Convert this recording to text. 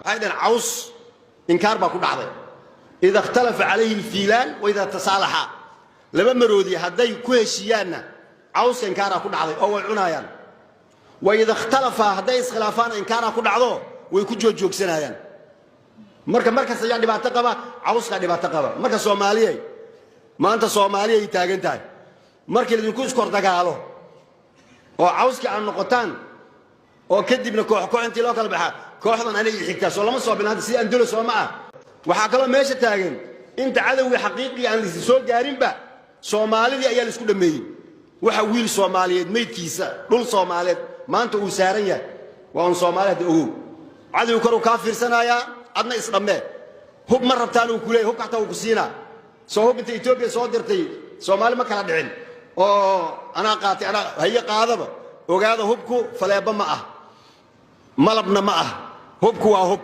Waxay dhaheen caws inkaar baa ku dhacday. Ida ikhtalafa calayhi alfiilaan wa idaa tasaalaxa, laba maroodi hadday ku heshiiyaanna cawska inkaaraa ku dhacday oo way cunaayaan. Wa ida ikhtalafa, hadday iskhilaafaana inkaaraa ku dhacdo, way ku joojoogsanaayaan. Marka markas ayaa dhibaato qaba, cawskaa dhibaato qaba. Marka Soomaaliyay, maanta Soomaaliyay taagan tahay, markii laydinku iskor dagaalo oo cawskii aad noqotaan oo kadibna koox koox intii loo kala baxaa, kooxdan aniga xigtaa soo lama soo bilin hadda sidii Andalo sooma ah. Waxaa kaloo meesha taagan, inta cadowgii xaqiiqii aan laisi soo gaarinba, Soomaalidii ayaa laisku dhammeeyey. Waxa wiil Soomaaliyeed meydkiisa dhul Soomaaliyeed maanta uu saaran yahay waa un Soomaali. Hadda ogow, cadowgi koruu kaa fiirsanayaa, adna isdhammee. Hub ma rabtaan uu kuleeyay, hubka xataa uu ku siinaa. Soo hub inta Etoobiya soo dirtay Soomaali ma kala dhicin oo anaa qaatay, anaa haye qaadaba. Ogaada, hubku faleebo ma ah, malabna ma ah, hubku waa hub.